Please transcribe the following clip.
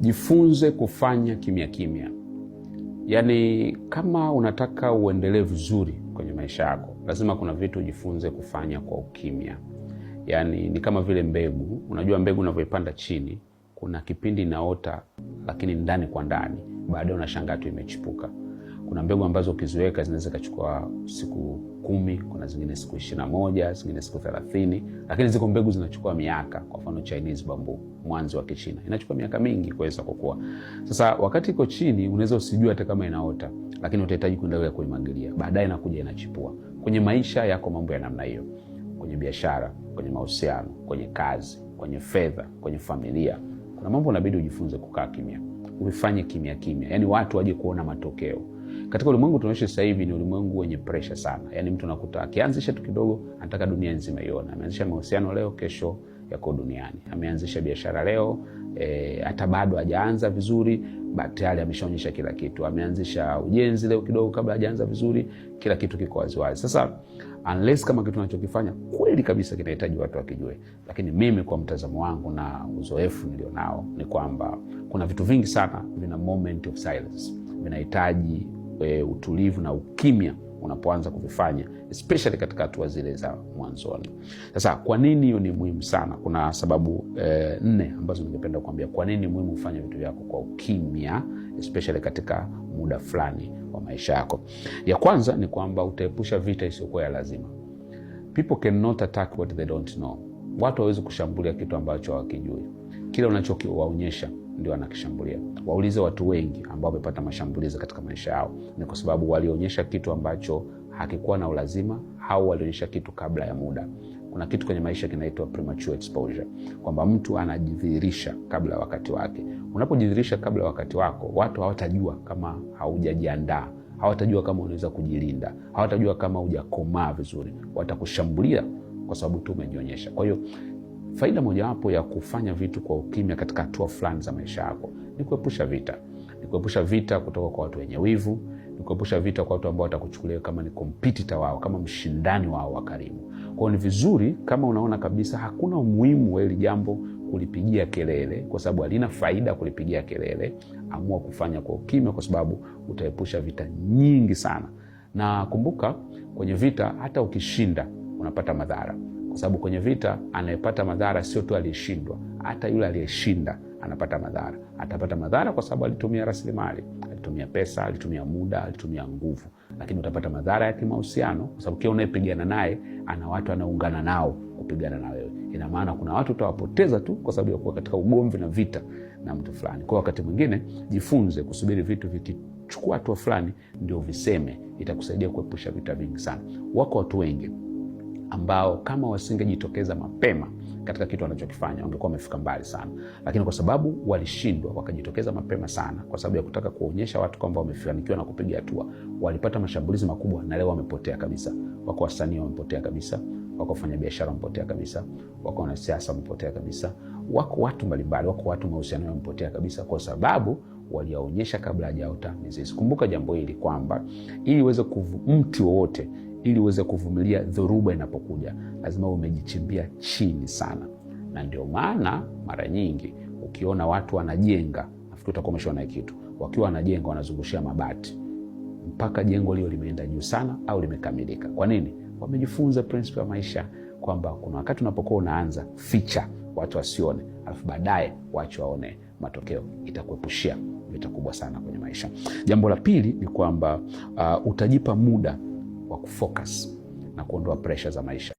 Jifunze kufanya kimya kimya. Yaani, kama unataka uendelee vizuri kwenye maisha yako, lazima kuna vitu ujifunze kufanya kwa ukimya. Yaani ni kama vile mbegu. Unajua mbegu unavyoipanda chini, kuna kipindi inaota, lakini ndani kwa ndani, baadaye unashangaa tu imechipuka. Kuna mbegu ambazo ukiziweka zinaweza ikachukua siku 10, kuna zingine siku 21, zingine siku 30, lakini ziko mbegu zinachukua miaka. Kwa mfano Chinese bamboo, mwanzi wa Kichina, inachukua miaka mingi kuweza kukua. Sasa wakati iko chini unaweza usijue hata kama inaota, lakini utahitaji kuendelea kuimwagilia, baadaye inakuja inachipua. Kwenye maisha yako mambo ya namna hiyo, kwenye biashara, kwenye mahusiano, kwenye kazi, kwenye fedha, kwenye familia, kuna mambo unabidi ujifunze kukaa kimya, uifanye kimya kimya, yaani watu waje kuona matokeo. Katika ulimwengu tunaishi sasa hivi ni ulimwengu wenye presha sana. Yaani mtu anakuta akianzisha tu kidogo anataka dunia nzima ione. Ameanzisha mahusiano leo, kesho yako duniani. Ameanzisha biashara leo, hata bado hajaanza vizuri, tayari ameshaonyesha kila kitu. Ameanzisha ujenzi leo kidogo, kabla hajaanza vizuri, kila kitu kiko waziwazi. Sasa unless kama kitu unachokifanya kweli kabisa kinahitaji watu wakijue, lakini mimi kwa mtazamo wangu na uzoefu nilionao ni kwamba kuna vitu vingi sana vina moment of silence, vinahitaji utulivu na ukimya unapoanza kuvifanya, especially katika hatua zile za mwanzoni. Sasa kwa nini hiyo ni muhimu sana? Kuna sababu 4 ambazo ningependa kuambia kwa nini ni muhimu ufanye vitu vyako kwa ukimya, especially katika muda fulani wa maisha yako. Ya kwanza ni kwamba utaepusha vita isiyokuwa ya lazima. People cannot attack what they don't know. Watu hawawezi kushambulia kitu ambacho hawakijui. Kile unachokiwaonyesha ndio anakishambulia. Waulize watu wengi ambao wamepata mashambulizi katika maisha yao, ni kwa sababu walionyesha kitu ambacho hakikuwa na ulazima, au walionyesha kitu kabla ya muda. Kuna kitu kwenye maisha kinaitwa premature exposure, kwamba mtu anajidhihirisha kabla ya wakati wake. Unapojidhihirisha kabla ya wakati wako, watu hawatajua kama haujajiandaa, hawatajua kama unaweza kujilinda, hawatajua kama hujakomaa vizuri, watakushambulia kwa sababu tu umejionyesha. Kwa hiyo faida mojawapo ya kufanya vitu kwa ukimya katika hatua fulani za maisha yako ni kuepusha vita. Ni kuepusha vita kutoka kwa watu wenye wivu, ni kuepusha vita kwa watu ambao watakuchukulia kama ni competitor wao, kama mshindani wao wa karibu. Kwa hiyo ni vizuri kama unaona kabisa hakuna umuhimu wa hili jambo kulipigia kelele, kwa sababu halina faida kulipigia kelele, amua kufanya kwa ukimya, kwa sababu utaepusha vita nyingi sana. Na kumbuka, kwenye vita hata ukishinda unapata madhara, kwa sababu kwenye vita anayepata madhara sio tu aliyeshindwa, hata yule aliyeshinda anapata madhara. Atapata madhara kwa sababu alitumia rasilimali, alitumia pesa, alitumia muda, alitumia nguvu. Lakini utapata madhara ya kimahusiano, kwa sababu kila unayepigana naye ana watu anaungana nao kupigana na wewe. Ina maana kuna watu utawapoteza tu kwa sababu ya kuwa katika ugomvi na vita na mtu fulani. Kwa wakati mwingine jifunze kusubiri vitu vikichukua hatua fulani ndio viseme, itakusaidia kuepusha vita vingi sana. Wako watu wengi ambao kama wasingejitokeza mapema katika kitu wanachokifanya wangekuwa wamefika mbali sana, lakini kwa sababu walishindwa wakajitokeza mapema sana, kwa sababu ya kutaka kuonyesha watu kwamba wamefanikiwa na kupiga hatua, walipata mashambulizi makubwa na leo wamepotea kabisa. Wako wasanii wamepotea kabisa, wako wafanyabiashara wamepotea kabisa, wako wanasiasa wamepotea kabisa, wako watu mbalimbali, wako watu mahusiano wamepotea kabisa, kwa sababu waliwaonyesha kabla hajaota mizizi. Kumbuka jambo hili kwamba ili uweze mti wowote ili uweze kuvumilia dhoruba inapokuja, lazima umejichimbia chini sana. Na ndio maana mara nyingi ukiona watu wanajenga, nafikiri utakuwa umeshaona kitu, wakiwa wanajenga wanazungushia mabati mpaka jengo lio limeenda juu sana au limekamilika. Kwa nini? Wamejifunza principle ya maisha kwamba kuna wakati unapokuwa unaanza, ficha watu wasione, alafu baadaye wache waone matokeo. Itakuepushia vita kubwa sana kwenye maisha. Jambo la pili ni kwamba utajipa muda wa kufocus na kuondoa pressure za maisha.